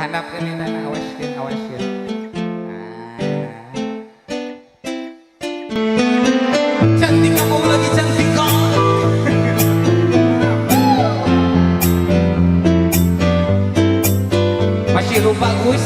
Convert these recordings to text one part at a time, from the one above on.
Kahandapkeun eta na awaskeun awaskeun. Cantik kamu lagi cantik kok. Masih lupa Gus.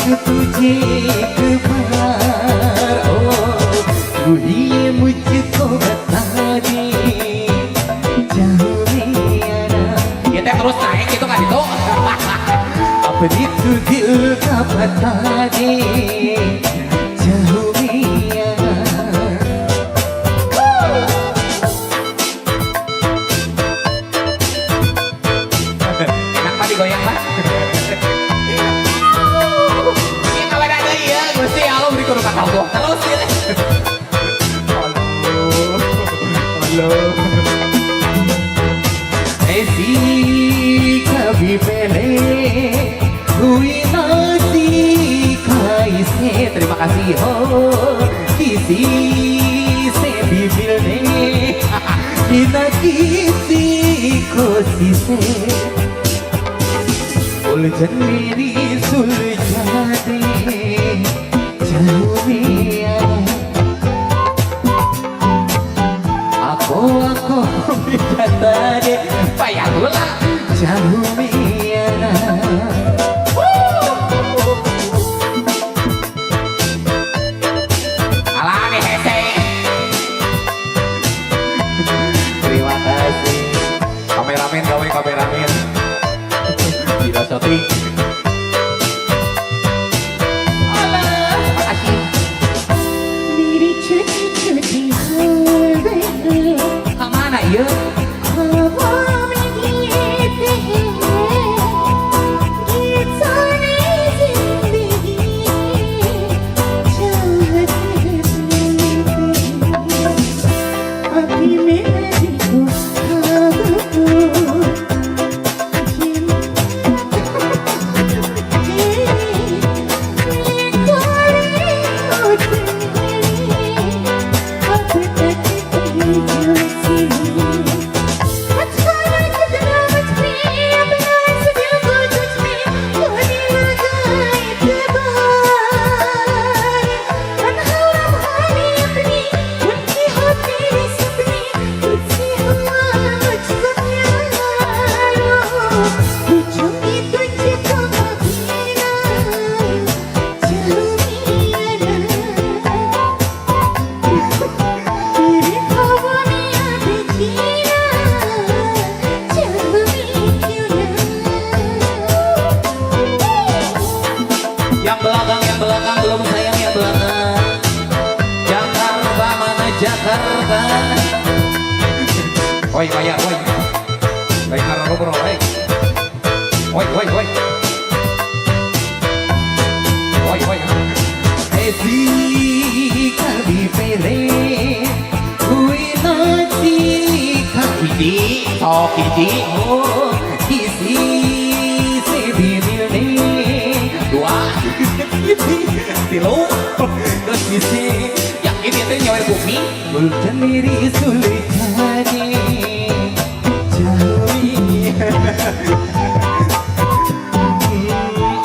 तुझे एक बार ओ तू ही ये मुझको बता दे जाऊं मेरा ya teh terus naik gitu kan itu अपनी तू दिल का बता दे जाऊं मेरा. Enak mah digoyang mah. Terus ya. Halo. ऐसी कभी पहले हुई ना से. Terima kasih हो किसी से भी मिलने कि ना किसी कोशिश से उलझन मेरी सुलझा दे aku aku minta deh payah lah jauh miana. Alah nih hese. Terima kasih kameramen, gawe kameramen tidak syuting. Kemana iya? Yang belakang belum sayang, yang belakang. Jakarta mana Jakarta? Oi bayar, oi. Bayar bro, oi. Oi, oi, oi. Oi, oi. ऐसी कभी पहले हुई ना hiji, sok hiji, oh किसी से भी मिलने dua, tilu, किसी yang ini teh nyawer bumi उलझन मेरी सुलझा दे जाऊं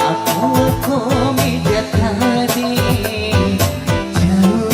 आंखों में जता दे जाऊं.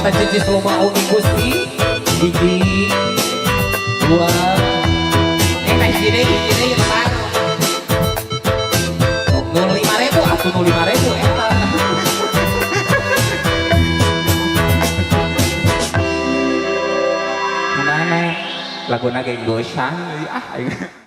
Cicis loba oge Gusti. Hiji, dua, hiji deui, hiji deui, lebar. Nu 5.000 atuh, nu 5.000 eta. Mana laguna ge gosang ah aing.